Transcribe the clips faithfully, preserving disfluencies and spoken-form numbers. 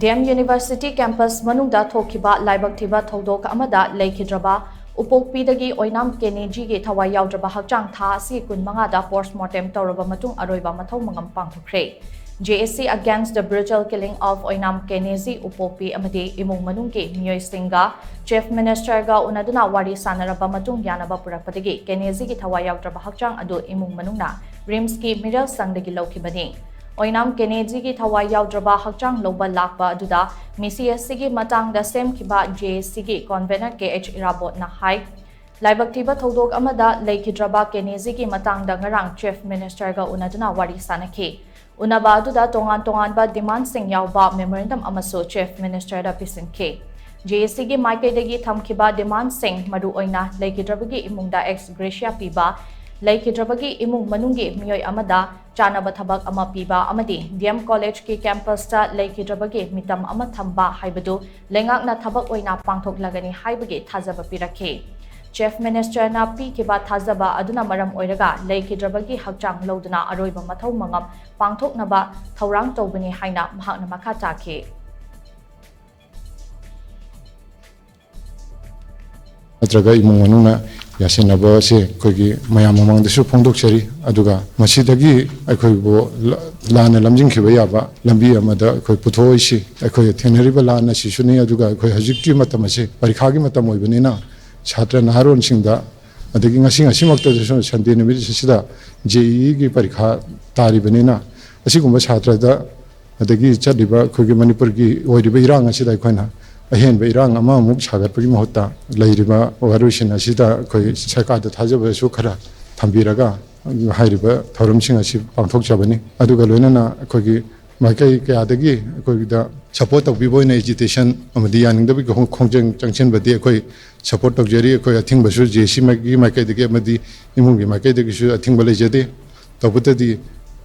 D M university campus ꯃꯅꯨꯡꯗ ꯊꯣꯛꯈꯤꯕ ꯂꯥꯏꯕꯛ ꯊꯤꯕ ꯊꯧꯗꯣꯛ ꯑꯃꯗ ꯂꯩꯈꯤꯗ꯭ꯔꯕ ꯎꯄꯣꯛꯄꯤꯗꯒꯤ ꯑꯣꯏꯅꯥꯝ ꯀꯦꯅꯦꯖꯤꯒꯤ ꯊꯋꯥꯏ ꯌꯥꯎꯗ꯭ꯔꯕ ꯍꯛꯆꯥꯡ ꯊꯥ ꯑꯁꯤ ꯀꯨꯟ ꯃꯉꯥꯗ ꯄꯣꯁꯃꯣꯔꯇꯦꯝ ꯇꯧꯔꯕ ꯃꯇꯨꯡ ꯑꯔꯣꯏꯕ ꯃꯊꯧ ꯃꯉꯝ ꯄꯥꯡꯊꯣꯛꯈ꯭ꯔꯦ꯫ J A C Against the Brutal Killing of ꯑꯣꯏꯅꯥꯝ ꯀꯦꯅꯦꯖꯤ ꯎꯄꯣꯛꯄꯤ ꯑꯃꯗꯤ ꯏꯃꯨꯡ ꯃꯅꯨꯡꯒꯤ ꯃꯤꯑꯣꯏꯁꯤꯡꯒ ꯆꯤꯐ ꯃꯤꯅꯤꯁꯇꯔꯒ ꯎꯅꯗꯨꯅ ꯋꯥꯔꯤ ꯁꯥꯟꯅꯔꯕ ꯃꯇꯨꯡ ꯌꯥꯅꯕ ꯄꯨꯔꯛꯄꯗꯒꯤ ꯀꯦꯅꯦꯖꯤꯒꯤ ꯊꯋꯥꯏ ꯌꯥꯎꯗ꯭ꯔꯕ ꯍꯛꯆꯥꯡ ꯑꯗꯨ ꯏꯃꯨꯡ ꯃꯅꯨꯡꯅ ꯔꯤꯝꯁꯀꯤ ꯃꯤꯔꯦꯜ ꯁꯪꯗꯒꯤ ꯂꯧꯈꯤꯕꯅꯤ꯫ ꯑꯣꯏꯅꯥꯝ ꯀꯦꯅꯦꯖꯤꯒꯤ ꯊꯋꯥꯏ ꯌꯥꯎꯗ꯭ꯔꯕ ꯍꯛꯆꯥꯡ ꯂꯧꯕ ꯂꯥꯛꯄ ꯑꯗꯨꯗ ꯃꯤꯁꯤ ꯑꯁꯤꯒꯤ ꯃꯇꯥꯡꯗ ꯁꯦꯝꯈꯤꯕ J A Cꯒꯤ ꯀꯣꯟꯚꯦꯅꯔ K H ꯏꯔꯥꯕꯣꯠꯅ ꯍꯥꯏ, ꯂꯥꯏꯕꯛ ꯊꯤꯕ ꯊꯧꯗꯣꯛ ꯑꯃꯗ ꯂꯩꯈꯤꯗ꯭ꯔꯕ ꯀꯦꯅꯦꯖꯤꯒꯤ ꯃꯇꯥꯡꯗ ꯉꯔꯥꯡ ꯆꯤꯐ ꯃꯤꯅꯤꯁꯇꯔꯒ ꯎꯅꯗꯨꯅ ꯋꯥꯔꯤ ꯁꯥꯟꯅꯈꯤ꯫ ꯎꯅꯕ ꯑꯗꯨꯗ ꯇꯣꯉꯥꯟ ꯇꯣꯉꯥꯟꯕ ꯗꯤꯃꯥꯟꯁꯤꯡ ꯌꯥꯎꯕ ꯃꯦꯃꯣꯔꯦꯟꯗꯝ ꯑꯃꯁꯨ ꯆꯤꯐ ꯃꯤꯅꯤꯁꯇꯔꯗ ꯄꯤꯁꯤꯟꯈꯤ꯫ J A Cꯒꯤ ꯃꯥꯏꯀꯩꯗꯒꯤ ꯊꯝꯈꯤꯕ ꯗꯤꯃꯥꯟꯁꯤꯡ, ꯃꯔꯨꯑꯣꯏꯅ ꯂꯩꯈꯤꯗ꯭ꯔꯕꯒꯤ ꯏꯃꯨꯡꯗ ꯑꯦꯛꯁ ꯒ꯭ꯔꯦꯁꯤꯌꯥ ꯄꯤꯕ, ꯂꯩꯈꯤꯗ꯭ꯔꯕꯒꯤ ꯏꯃꯨꯡ ꯃꯅꯨꯡꯒꯤ ꯃꯤꯑꯣꯏ ꯑꯃꯗ ꯆꯥꯅꯕ ꯊꯕꯛ ꯑꯃ ꯄꯤꯕ ꯑꯃꯗꯤ D M Collegeꯀꯤ ꯀꯦꯝꯄꯁꯇ ꯂꯩꯈꯤꯗ꯭ꯔꯕꯒꯤ ꯃꯤꯇꯝ ꯑꯃ ꯊꯝꯕ ꯍꯥꯏꯕꯗꯨ ꯂꯩꯉꯥꯛꯅ ꯊꯕꯛ ꯑꯣꯏꯅ ꯄꯥꯡꯊꯣꯛꯂꯒꯅꯤ ꯍꯥꯏꯕꯒꯤ ꯊꯥꯖꯕ ꯄꯤꯔꯛꯈꯤ꯫ ꯆꯤꯐ ꯃꯤꯅꯤꯁꯇꯔꯅ ꯄꯤꯈꯤꯕ ꯊꯥꯖꯕ ꯑꯗꯨꯅ ꯃꯔꯝ ꯑꯣꯏꯔꯒ ꯂꯩꯈꯤꯗ꯭ꯔꯕꯒꯤ ꯍꯛꯆꯥꯡ ꯂꯧꯗꯨꯅ ꯑꯔꯣꯏꯕ ꯃꯊꯧ ꯃꯉꯝ ꯄꯥꯡꯊꯣꯛꯅꯕ ꯊꯧꯔꯥꯡ ꯇꯧꯕꯅꯤ ꯍꯥꯏꯅ ꯃꯍꯥꯛꯅ ꯃꯈꯥ ꯇꯥꯈꯤ꯫ ꯅꯠꯇ꯭ꯔꯒ ꯏꯃꯨꯡ ꯃꯅꯨꯡꯅ ꯌꯥꯁꯤꯟꯅꯕꯁꯦ ꯑꯩꯈꯣꯏꯒꯤ ꯃꯌꯥꯝ ꯃꯃꯥꯡꯗꯁꯨ ꯐꯣꯡꯗꯣꯛꯆꯔꯤ꯫ ꯑꯗꯨꯒ ꯃꯁꯤꯗꯒꯤ ꯑꯩꯈꯣꯏꯕꯨ ꯂ-, ꯂꯥꯟꯅ ꯂꯝꯖꯤꯡꯈꯤꯕ ꯌꯥꯕ ꯂꯝꯕꯤ ꯑꯃꯗ ꯑꯩꯈꯣꯏ ꯄꯨꯊꯣꯛꯏꯁꯤ꯫ ꯑꯩꯈꯣꯏ ꯊꯦꯡꯅꯔꯤꯕ ꯂꯥꯟ ꯑꯁꯤꯁꯨꯅꯤ꯫ ꯑꯗꯨꯒ ꯑꯩꯈꯣꯏ ꯍꯧꯖꯤꯛꯀꯤ ꯃꯇꯝ ꯑꯁꯤ ꯄꯔꯤꯈꯥꯒꯤ ꯃꯇꯝ ꯑꯣꯏꯕꯅꯤꯅ ꯁꯥꯇ꯭ꯔ ꯅꯍꯥꯔꯣꯟꯁꯤꯡꯗ, ꯑꯗꯒꯤ ꯉꯁꯤ, ꯉꯁꯤꯃꯛꯇꯗꯁꯨ ꯁꯟꯗꯦ ꯅꯨꯃꯤꯠꯁꯤꯗ J E Eꯒꯤ ꯄꯔꯤꯈꯥ ꯇꯥꯔꯤꯕꯅꯤꯅ, ꯑꯁꯤꯒꯨꯝꯕ ꯁꯥꯇ꯭ꯔꯗ ꯑꯗꯒꯤ ꯆꯠꯂꯤꯕ ꯑꯩꯈꯣꯏꯒꯤ ꯃꯅꯤꯄꯨꯔꯒꯤ ꯑꯣꯏꯔꯤꯕ ꯏꯔꯥꯡ ꯑꯁꯤꯗ ꯑꯩꯈꯣꯏꯅ ꯑꯍꯦꯟꯕ ꯏꯔꯥꯡ ꯑꯃꯃꯨꯛ ꯁꯥꯒꯠꯄꯒꯤ ꯃꯍꯨꯠꯇ, ꯂꯩꯔꯤꯕ ꯋꯥꯔꯣꯏꯁꯤꯟ ꯑꯁꯤꯗ ꯑꯩꯈꯣꯏ ꯁꯔꯀꯥꯔꯗ ꯊꯥꯖꯕꯁꯨ ꯈꯔ ꯊꯝꯕꯤꯔꯒ ꯍꯥꯏꯔꯤꯕ ꯊꯧꯔꯝꯁꯤꯡ ꯑꯁꯤ ꯄꯥꯡꯊꯣꯛꯆꯕꯅꯤ꯫ ꯑꯗꯨꯒ ꯂꯣꯏꯅꯅ ꯑꯩꯈꯣꯏꯒꯤ ꯃꯥꯏꯀꯩ ꯀꯌꯥꯗꯒꯤ ꯑꯩꯈꯣꯏꯗ ꯁꯄꯣꯔꯠ ꯇꯧꯕꯤꯕ ꯑꯣꯏꯅ ꯑꯦꯖꯤꯇꯦꯁꯟ ꯑꯃꯗꯤ ꯌꯥꯅꯤꯡꯗꯕꯒꯤ ꯈꯣꯡ-, ꯈꯣꯡꯖꯪ ꯆꯪꯁꯤꯟꯕꯗꯤ ꯑꯩꯈꯣꯏ ꯁꯄꯣꯔꯠ ꯇꯧꯖꯔꯤ꯫ ꯑꯩꯈꯣꯏ ꯑꯊꯤꯡꯕꯁꯨ J C ꯒꯤ ꯃꯥꯏꯀꯩꯗꯒꯤ ꯑꯃꯗꯤ ꯏꯃꯨꯡꯒꯤ ꯃꯥꯏꯀꯩꯗꯒꯤꯁꯨ ꯑꯊꯤꯡꯕ ꯂꯩꯖꯗꯦ꯫ ꯇꯧꯕꯇꯗꯤ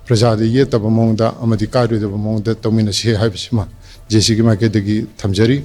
ꯄ꯭ꯔꯖꯥꯗ ꯌꯦꯠꯇꯕ ꯃꯑꯣꯡꯗ ꯑꯃꯗꯤ ꯀꯥꯏꯔꯣꯏꯗꯕ ꯃꯑꯣꯡꯗ ꯇꯧꯃꯤꯟꯅꯁꯤ ꯍꯥꯏꯕꯁꯤꯃ J C ꯒꯤ ꯃꯥꯏꯀꯩꯗꯒꯤ ꯊꯝꯖꯔꯤ꯫